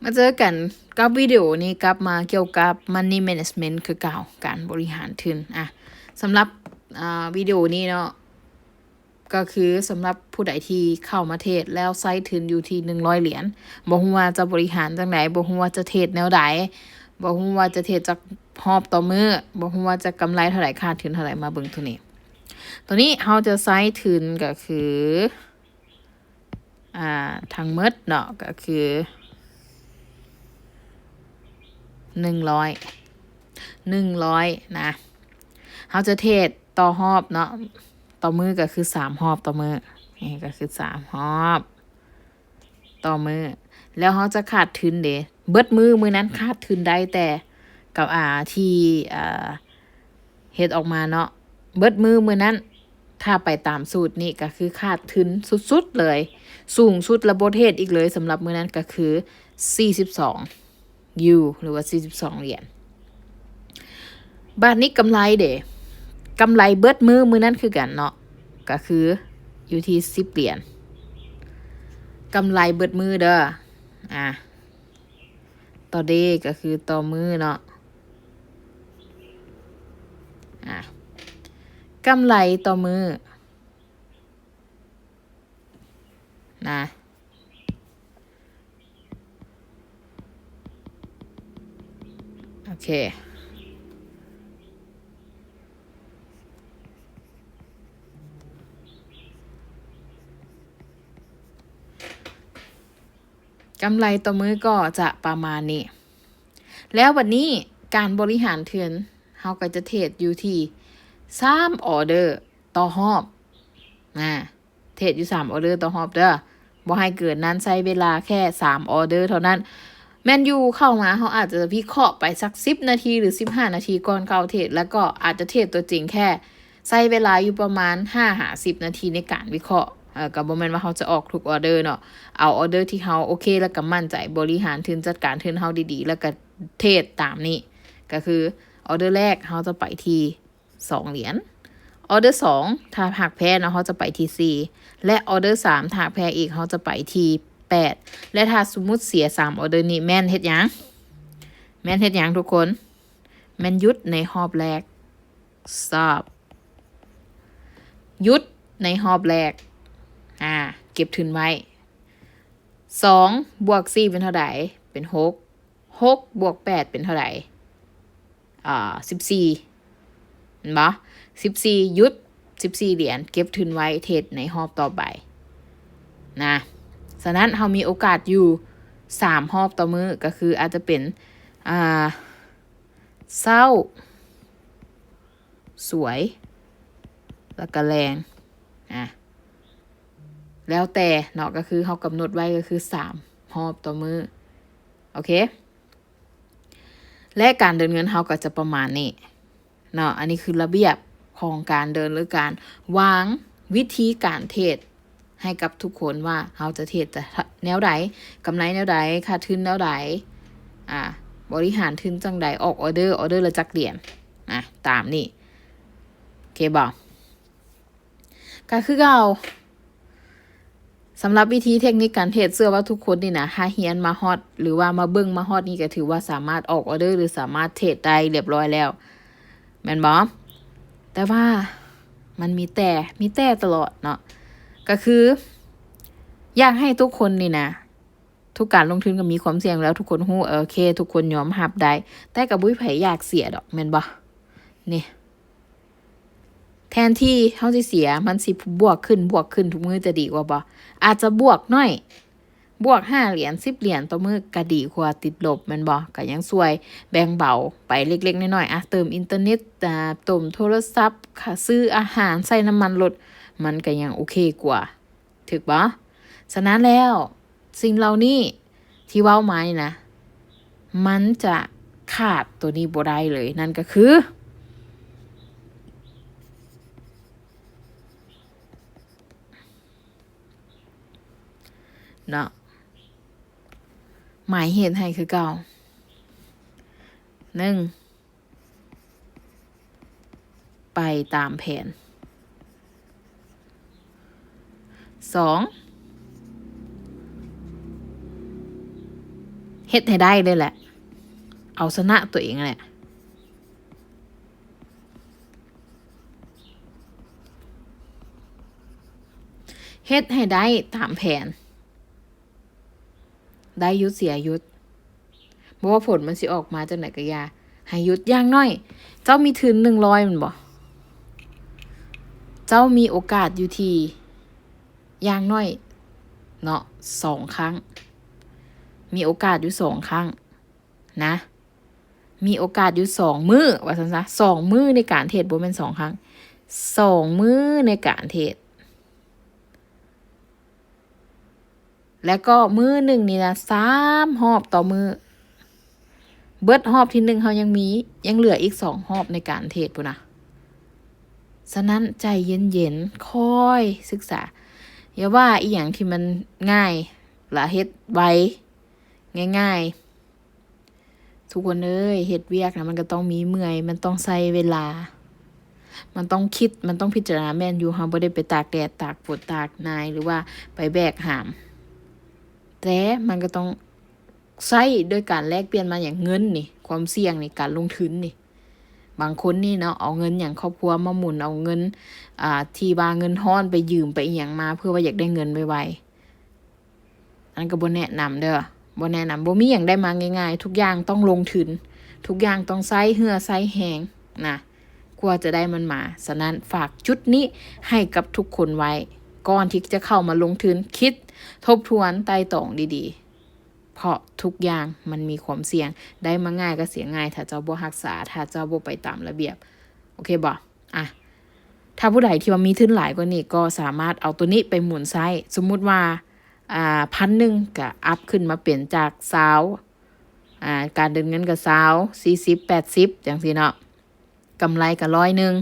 ມາເຈີກັນກັບວິດີໂອນີ້ ກັບມາກ່ຽວກັບ Money Management ຄືເກົ່າ, ການບໍລິຫານທຶນ. ອ່ະ ສຳລັບ ອ່າ ວິດີໂອນີ້ເນາະ ກໍຄືສຳລັບຜູ້ໃດທີ່ເຂົ້າມາເທຣດແລ້ວໃຊ້ທຶນຢູ່ທີ່ໜຶ່ງຮ້ອຍຫຼຽນ, ບໍ່ຮູ້ວ່າຈະບໍລິຫານຈັ່ງໃດ, ບໍ່ຮູ້ວ່າຈະເທຣດແນວໃດ, ບໍ່ຮູ້ວ່າຈະເທຣດຈັກຮອບຕໍ່ມື້, ບໍ່ຮູ້ວ່າຈະກຳໄລເທົ່າໃດ, ຂາດທຶນເທົ່າໃດ, ມາເບິ່ງໂຕນີ້. ໂຕນີ້ເຮົາຈະໃຊ້ທຶນກໍຄື ອ່າ ທັງໝົດເນາະ ກໍຄືໜຶ່ງຮ້ອຍ ໜຶ່ງຮ້ອຍນະ. ເຮົາຈະເທຣດຕໍ່ຮອບເນາະ, ຕໍ່ມື້ກໍຄືສາມຮອບຕໍ່ມື້, ນີ້ກໍຄືສາມຮອບຕໍ່ມື້. ແລ້ວເຮົາຈະຂາດທຶນເດ, ເບິດມື້ມື້ນັ້ນຂາດທຶນໄດ້ແຕ່ກັບ ອ່າ ທີ່ ອ່າ ເຮັດອອກມາເນາະ, ເບິດມື້ມື້ນັ້ນ ຖ້າໄປຕາມສູດນີ້ກໍຄືຂາດທຶນສຸດໆເລີຍ, ສູງສຸດລະບໍ່ເທຣດອີກເລີຍ. ສຳລັບມື້ນັ້ນກໍຄືສີ່ສິບສອງຢູ ຫຼືວ່າສີ່ສິບສອງຫຼຽນ. ບາດນີ້ກຳໄລເດ, ກຳໄລເບິດມື້ມື້ນັ້ນຄືກັນເນາະ, ກໍຄືຢູ່ທີ່ສິບຫຼຽນ. ກຳໄລເບິດມື້ເດີ, ອ່າ ຕໍ່ເດກໍຄືຕໍ່ມື້ເນາະ, ອ່າ ກຳໄລຕໍ່ມື້ນະ. ໂອເຄ, ກຳໄລຕໍ່ມື້ກໍຈະປະມານນີ້. ແລ້ວບັດນີ້ການບໍລິຫານທຶນ ເຮົາກໍຈະເທຣດຢູ່ທີ່ສາມອໍເດີຕໍ່ຮອບນະ, ເທຣດຢູ່ສາມອໍເດີຕໍ່ຮອບເດີ, ບໍ່ໃຫ້ເກີນນັ້ນ, ໃຊ້ເວລາແຄ່ສາມອໍເດີເທົ່ານັ້ນ. ແມ່ນຢູ່ເຂົ້າມາ ເຮົາອາດຈະວິເຄາະໄປສັກສິບນາທີ ຫຼື ສິບຫ້ານາທີກ່ອນເຂົ້າເທຣດ, ແລ້ວກໍອາດຈະເທຣດຕົວຈິງແຄ່ ໃຊ້ເວລາຢູ່ປະມານຫ້າຫາສິບນາທີໃນການວິເຄາະ. ເອີ ກໍບໍ່ແມ່ນວ່າເຮົາຈະອອກທຸກອໍເດີເນາະ, ເອົາອໍເດີທີ່ເຮົາໂອເຄ ແລ້ວກໍໝັ້ນໃຈ, ບໍລິຫານທຶນ, ຈັດການທຶນເຮົາດີໆ ແລ້ວກໍເທຣດຕາມນີ້. ກໍຄືອໍເດີແລກເຮົາຈະໄປທີ່ສອງຫຼຽນ, ອໍເດີສອງ ຖ້າຫາກແພ້ເນາະ ເຮົາຈະໄປທີ່ສີ່ ແລະ ອໍເດີສາມ ຖ້າຫາກແພ້ອີກ ເຮົາຈະໄປທີ່ແປດ. ແລະ ຖ້າສົມມຸດເສຍສາມອໍເດີນີ້ ແມ່ນເຮັດຫຍັງ? ແມ່ນເຮັດຫຍັງທຸກຄົນ? ແມ່ນຢຸດໃນຮອບແລກ. ສອບ ຢຸດໃນຮອບແລກ. ອ່າ ເກັບທຶນໄວ້. ສອງບວກສີ່ເປັນເທົ່າໃດ? ເປັນຫົກ. ຫົກບວກແປດເປັນເທົ່າໃດ? ອ່າ ສິບສີ່ ແມ່ນບໍ່? ສິບສີ່ ຢຸດ ສິບສີ່ຫຼຽນ ເກັບທຶນໄວ້ເທຣດໃນຮອບຕໍ່ໄປນະ. ສະນັ້ນເຮົາມີໂອກາດຢູ່ສາມຮອບຕໍ່ມື້, ກໍຄືອາດຈະເປັນ ອ່າ ເຊົ້າ, ສວຍ ແລ້ວກະແລງ ອ່າ ແລ້ວແຕ່ເນາະ, ກໍຄືເຮົາກຳນົດໄວ້ກໍຄືສາມຮອບຕໍ່ມື້. ໂອເຄ ແລະ ການເດີນເງິນເຮົາກໍຈະປະມານນີ້ເນາະ. ອັນນີ້ຄືລະບຽບຂອງການເດີນ ຫຼື ການວາງວິທີການເທຣດໃຫ້ກັບທຸກຄົນວ່າເຮົາຈະເທຣດຈະແນວໃດ, ກຳໄລແນວໃດ, ຂາດທຶນແນວໃດ, ອ່າ ບໍລິຫານທຶນຈັ່ງໃດ, ອອກອໍເດີ, ອໍເດີລະຈັກຫຼຽນ, ນະ ຕາມນີ້. ໂອເຄບໍ່? ກໍຄືເກົ່າ ສຳລັບວິທີເທັກນິກການເທຣດ, ເຊື່ອວ່າທຸກຄົນນີ້ນະ ຖ້າຮຽນມາຮອດ ຫຼືວ່າມາເບິ່ງມາຮອດນີ້ ກໍຖືວ່າສາມາດອອກອໍເດີ ຫຼື ສາມາດເທຣດໄດ້ລຽບຮ້ອຍແລ້ວ ແມ່ນບໍ່? ແຕ່ວ່າມັນມີແຕ່, ມີແຕ່ຕະຫຼອດເນາະ. ກໍຄືຢາກໃຫ້ທຸກຄົນນີ້ນະ, ທຸກການລົງທຶນກໍມີຄວາມສ່ຽງແລ້ວ, ທຸກຄົນຮູ້, ໂອເຄ ທຸກຄົນຍອມຮັບໄດ້, ແຕ່ກໍບໍ່ມີໃຜຢາກເສຍດອກ ແມ່ນບໍ່? ນີ້ ແທນທີ່ເຮົາຊິເສຍ, ມັນຊິບວກຂຶ້ນ, ບວກຂຶ້ນທຸກມື້ຈະດີກວ່າບໍ່? ອາດຈະບວກໜ້ອຍ, ບວກຫ້າຫຼຽນ, ສິບຫຼຽນຕໍ່ມື້ກໍດີກວ່າຕິດລົບ ແມ່ນບໍ່? ກໍຍັງຊ່ວຍແບ່ງເບົາໄປເລັກໆນ້ອຍໆ, ອາ ເຕີມອິນເຕີເນັດ, ອາ ເຕີມໂທລະສັບ, ຄ່າຊື້ອາຫານ, ໃຊ້ນ້ຳມັນລົດ, ມັນກໍຍັງໂອເຄກວ່າ. ຖືກບໍ່? ສະນັ້ນແລ້ວ ສິ່ງເຫຼົ່ານີ້ທີ່ເວົ້າມານີ້ນະ ມັນຈະຂາດໂຕນີ້ບໍ່ໄດ້ເລີຍ, ນັ້ນກໍຄື ເນາະ ໝາຍເຫດໃຫ້ຄືເກົ່າ. ໜຶ່ງ ໄປຕາມແຜນ. ສອງ ເຮັດໃຫ້ໄດ້ເລີຍແຫຼະ ເອົາຊະນະຕົວເອງແຫຼະ ເຮັດໃຫ້ໄດ້ຕາມແຜນ ໄດ້ຢຸດເສຍຢຸດ ບໍ່ວ່າຜົນມັນຊິອອກມາຈັ່ງໃດກໍຢ່າ ໃຫ້ຢຸດຢ່າງໜ້ອຍ ເຈົ້າມີທຶນໜຶ່ງຮ້ອຍແມ່ນບໍ່ ເຈົ້າມີໂອກາດຢູ່ທີ່ ຢ່າງໜ້ອຍເນາະ ສອງຄັ້ງ ມີໂອກາດຢູ່ສອງຄັ້ງນະ ມີໂອກາດຢູ່ສອງມື້ ວ່າຊັ້ນຊະ ສອງມື້ໃນການເທຣດ ບໍ່ແມ່ນສອງຄັ້ງ ສອງມື້ໃນການເທຣດ ແລ້ວກໍມື້ໜຶ່ງນີ້ນະ ສາມຮອບຕໍ່ມື້ ເບິດຮອບທີໜຶ່ງ ເຮົາຍັງມີ ຍັງເຫຼືອອີກສອງຮອບໃນການເທຣດພຸ້ນນະ. ສະນັ້ນໃຈເຢັນໆ ຄ່ອຍສຶກສາ ຢ່າວ່າອີ່ຫຍັງທີ່ມັນງ່າຍ ລະເຮັດໄວ ງ່າຍໆ. ທຸກຄົນເອີຍ ເຮັດວຽກນະ ມັນກໍຕ້ອງມີເມື່ອຍ ມັນຕ້ອງໃຊ້ເວລາ ມັນຕ້ອງຄິດ ມັນຕ້ອງພິຈາລະນາ ແມ່ນຢູ່ ເຮົາບໍ່ໄດ້ໄປຕາກແດດ ຕາກຝົນ ຕາກໜາຍ ຫຼືວ່າໄປແບກຫາມ ແຕ່ມັນກໍຕ້ອງໃຊ້ໂດຍການແລກປ່ຽນມາຫຍັງ ເງິນນີ້ ຄວາມສ່ຽງນີ້ ການລົງທຶນນີ້ ບາງຄົນນີ້ເນາະ ເອົາເງິນຫຍັງຄອບຄົວມາໝູນ ເອົາເງິນ ອ່າ ທີ່ວ່າເງິນຮ້ອນໄປຢືມໄປອີ່ຫຍັງມາ ເພື່ອວ່າຢາກໄດ້ເງິນໄວໆ ອັນນັ້ນກໍບໍ່ແນະນຳເດີ້ ບໍ່ແນະນຳ ບໍ່ມີຫຍັງໄດ້ມາງ່າຍໆ ທຸກຢ່າງຕ້ອງລົງທຶນ ທຸກຢ່າງຕ້ອງໃຊ້ເຫື່ອໃຊ້ແຮງນະ ກວ່າຈະໄດ້ມັນມາ. ສະນັ້ນຝາກຈຸດນີ້ໃຫ້ກັບທຸກຄົນໄວ້ ກ່ອນທີ່ຈະເຂົ້າມາລົງທຶນ ຄິດທົບທວນໄຕ່ຕອງດີໆ ເພາະທຸກຢ່າງມັນມີຄວາມສ່ຽງ ໄດ້ມາງ່າຍກໍເສຍງ່າຍ ຖ້າເຈົ້າບໍ່ຮັກສາ ຖ້າເຈົ້າບໍ່ໄປຕາມລະບຽບ ໂອເຄບໍ່? ອະ ຖ້າຜູ້ໃດທີ່ວ່າມີທຶນຫຼາຍກວ່ານີ້ ກໍສາມາດເອົາໂຕນີ້ໄປໝູນໃຊ້ ສົມມຸດວ່າ ອ່າ ພັນໜຶ່ງ ກໍອັບຂຶ້ນມາເປັນຈາກຊາວ ອ່າ ການເດີນເງິນກໍຊາວ ສີ່ສິບ ແປດສິບ ຈັ່ງຊີ້ເນາະ ກຳໄລກໍຮ້ອຍໜຶ່ງ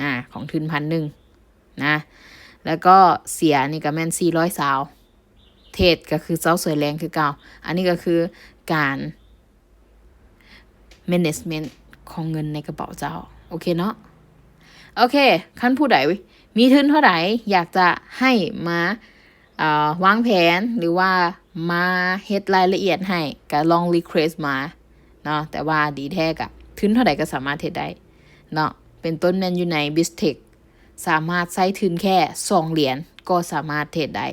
ອ່າ ຂອງທຶນພັນໜຶ່ງນະ ແລ້ວກໍເສຍນີ້ກໍແມ່ນສີ່ຮ້ອຍຊາວ ເທຣດກໍຄືເຈົ້າສວຍແລງຄືເກົ່າ. ອັນນີ້ກໍຄືການ management ຂອງເງິນໃນກະເປົາເຈົ້າ ໂອເຄເນາະ? ໂອເຄ ຄັນຜູ້ໃດມີທຶນເທົ່າໃດ ຢາກຈະໃຫ້ມາ ເອີ ວາງແຜນ ຫຼືວ່າມາເຮັດລາຍລະອຽດໃຫ້ ກະລອງ request ມາເນາະ ແຕ່ວ່າດີແທ້ກະ ທຶນເທົ່າໃດກໍສາມາດເຮັດໄດ້ເນາະ ເປັນຕົ້ນແມ່ນຢູ່ໃນ Biztech ສາມາດໃຊ້ທຶນແຄ່ສອງຫຼຽນກໍສາມາດເທຣດໄດ້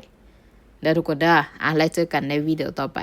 ເດີ້ ທຸກຄົນເດີ້. ອະ ແລ້ວເຈີກັນໃນວິດີໂອຕໍ່ໄປ.